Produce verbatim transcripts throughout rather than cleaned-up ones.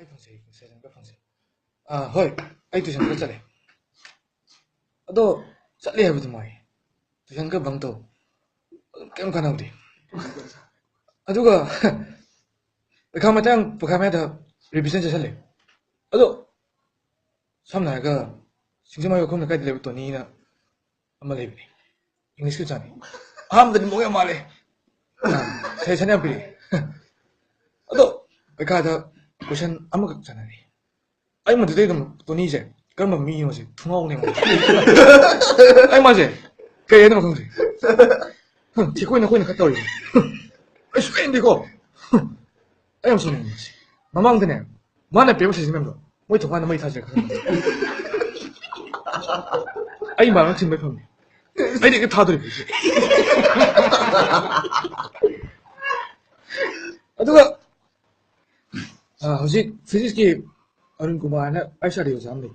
ꯐꯪꯁꯦ, session ꯈꯔ ꯐꯪꯁꯦ꯫ ꯑꯥ, ꯍꯣꯏ, ꯑꯩ ꯇꯨꯏꯁꯟ ꯈꯔ ꯆꯠꯂꯦ꯫ ꯑꯗꯣ ꯆꯠꯂꯦ ꯍꯥꯏꯕꯗꯤ ꯃꯣꯏ ꯇꯨꯏꯁꯟ ꯈꯔ ꯕꯪ ꯇꯧ, ꯀꯩꯝ ꯀꯥꯟꯅꯍꯧꯗꯦ꯫ ꯑꯗꯨꯒ ꯄꯩꯈꯥ ꯃꯇꯥꯡ, ꯄꯩꯈꯥ ꯃꯌꯥꯗ ꯔꯤꯚꯤꯖꯟ ꯆꯠꯁꯜꯂꯦ꯫ ꯑꯗꯣ ꯁꯝꯅ ꯍꯥꯏꯔꯒ ꯁꯤꯡꯖꯃꯩ ꯋꯥꯏꯈꯣꯝ ꯂꯩꯀꯥꯏꯗ ꯂꯩꯕ ꯇꯣꯅꯤꯅ ꯑꯃ ꯂꯩꯕꯅꯤ, ꯏꯪꯂꯤꯁꯀꯤ ꯑꯣꯖꯥꯅꯤ꯫ ꯑꯍꯥꯟꯕꯗꯗꯤ ꯃꯑꯣꯡ ꯌꯥꯝ ꯃꯥꯜꯂꯦ, ꯁꯖꯦꯁꯟ ꯌꯥꯝ ꯄꯤꯔꯛꯑꯦ꯫ ꯑꯗꯣ ꯄꯩꯈꯥꯗ ꯀꯣꯏꯁꯟ ꯑꯃꯈꯛ ꯆꯠꯅꯔꯤ꯫ ꯑꯩ ꯃꯗꯨꯗꯩ ꯑꯗꯨꯝ ꯇꯣꯅꯤꯁꯦ ꯀꯔꯝꯕ ꯃꯤꯅꯣꯁꯦ ꯊꯨꯡꯉꯥꯎꯅꯦ꯫ ꯑꯩ ꯃꯥꯁꯦ ꯀꯩ ꯍꯥꯏꯅꯣ ꯈꯪꯗꯦ꯫ ꯍꯨꯝ, ꯁꯤ ꯑꯩꯈꯣꯏꯅ ꯑꯩꯈꯣꯏꯅ ꯈꯔ ꯇꯧꯔꯤꯅꯦ꯫ ꯍꯨꯝ, ꯑꯩ ꯁꯨꯛꯍꯦꯟꯗꯦꯀꯣ꯫ ꯍꯨꯝ, ꯑꯩ ꯌꯥꯝ ꯁꯥꯎꯅꯤꯡꯉꯦ꯫ ꯃꯃꯥꯡꯗꯅꯦ ꯃꯥꯅ ꯄꯤꯔꯛꯄ ꯁꯖꯦꯁꯟ ꯃꯌꯥꯝꯗꯣ ꯃꯣꯏ ꯊꯣꯡꯒꯥꯟꯗ ꯃꯩ ꯊꯥꯁꯤꯔ ꯈꯪꯗꯦ꯫ ꯑꯩ ꯃꯥꯅ ꯊꯤꯟꯕꯩ ꯐꯝꯅꯤ꯫ ꯑꯩꯗꯤ ꯍꯦꯛꯇ ꯊꯥꯗꯣꯔꯤꯕ ꯑꯩꯁꯦ꯫ ꯑꯗꯨꯒ ꯑ, ꯍꯧꯖꯤꯛ ꯐꯤꯖꯤꯛꯁꯀꯤ ꯑꯔꯨꯟ ꯀꯨꯃꯥꯔ ꯍꯥꯏꯅ ꯑꯥꯏ ꯑꯦꯁ ꯑꯥꯔ ꯗꯤ ꯑꯣꯖꯥ ꯑꯃ ꯂꯩ꯫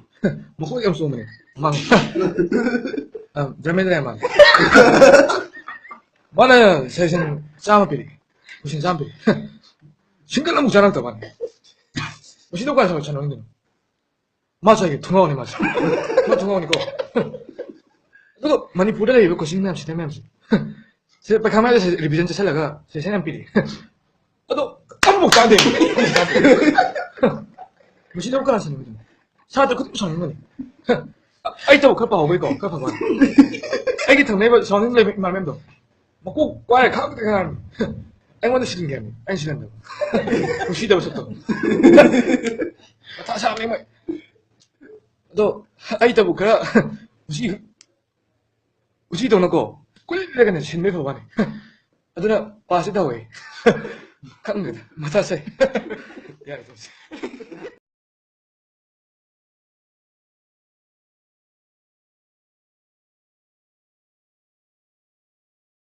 ꯃꯀꯣꯛ ꯌꯥꯝ ꯆꯣꯝꯕꯅꯦ꯫ ꯃꯥꯡ-, ꯑ, ꯙꯔꯃꯦꯟꯗ꯭ꯔ ꯌꯥꯝ ꯃꯥꯜꯂꯦ꯫ ꯃꯥꯅ ꯁꯖꯦꯁꯟ ꯆꯥꯝꯃ ꯄꯤꯔꯛꯑꯦ꯫ ꯀꯣꯏꯁꯟ ꯆꯥꯝꯃ ꯄꯤꯔꯛꯑꯦ꯫ ꯁꯤꯡꯒꯜ ꯑꯃꯨꯛ ꯆꯥꯔꯛꯇꯕ ꯋꯥꯅꯤ꯫ ꯃꯁꯤ ꯂꯧ ꯀꯥꯏ ꯁꯥꯟꯅ-, ꯁꯥꯟꯅꯅꯤꯡꯗꯣꯏꯅꯣ? ꯃꯥꯁꯨ ꯑꯩꯒꯤ ꯊꯨꯡꯒꯥꯎꯅꯤ, ꯃꯥꯁꯨ꯫ ꯃꯥ ꯊꯨꯡꯒꯥꯎꯅꯤꯀꯣ꯫ ꯑꯗꯨꯒ ꯃꯅꯤꯄꯨꯔꯗ ꯂꯩꯔꯤꯕ ꯀꯣꯆꯤꯡ ꯃꯌꯥꯝ, ꯁꯦꯟꯇꯔ ꯃꯌꯥꯝꯁꯦ꯫ ꯁꯤꯗ ꯄꯩꯈꯥ ꯃꯌꯥꯗ ꯁꯦ-, ꯔꯤꯚꯤꯖꯟ ꯆꯠꯁꯜꯂꯒ ꯁꯦꯁꯟ ꯌꯥꯝ ꯄꯤꯔꯤ꯫ ꯑꯗꯣ ꯑꯃꯐꯥꯎ ꯆꯥꯗꯦ꯫ ꯃꯁꯤꯗꯕꯨ ꯀꯅꯥ ꯁꯥꯟꯅꯔꯣꯏꯗꯣꯏꯅꯣ? ꯁꯥꯇ꯭ꯔ ꯈꯨꯗꯤꯡꯃꯛ ꯁꯥꯎꯅꯤꯡꯒꯅꯤ꯫ ꯑꯩ ꯇꯧ ꯈꯔ ꯄꯥꯍꯧꯕꯩꯀꯣ, ꯈꯔ ꯐꯕ ꯋꯥꯅꯤ꯫ ꯑꯩꯒꯤ ꯊꯪꯅꯩꯕ ꯁꯥꯎꯅꯤꯡ ꯂꯩꯕ ꯏꯃꯥꯟꯅꯕꯗꯣ ꯃꯀꯣꯛ ꯋꯥꯏꯔ ꯈꯥꯡꯕꯗ ꯉꯥꯡꯉꯤ꯫ ꯑꯩꯉꯣꯟꯗ ꯁꯤꯟꯒꯦ ꯍꯥꯏꯕꯅꯤ, ꯑꯩꯅ ꯁꯤꯜꯍꯟꯗꯕ꯫ ꯅꯨꯡꯁꯤꯗꯕ ꯁꯛꯇꯣ꯫ ꯃꯊꯥ ꯁꯥꯕꯅꯤ ꯃꯣꯏ꯫ ꯑꯗꯣ ꯑꯩꯇꯕꯨ ꯈꯔ ꯎꯆꯤ, ꯎꯆꯤ ꯇꯧꯅꯀꯣ ꯀꯨꯏꯔꯒꯅ ꯁꯤꯟꯕꯩ ꯐꯕ ꯋꯥꯅꯤ꯫ ꯑꯗꯨꯅ ꯄꯥꯁꯁꯤ ꯇꯧꯋꯦ꯫ ꯈꯪꯗꯦꯗ, ꯃꯊꯥ ꯁꯥꯏ꯫ ꯌꯥꯔꯦ, ꯇꯣꯛꯁꯤ꯫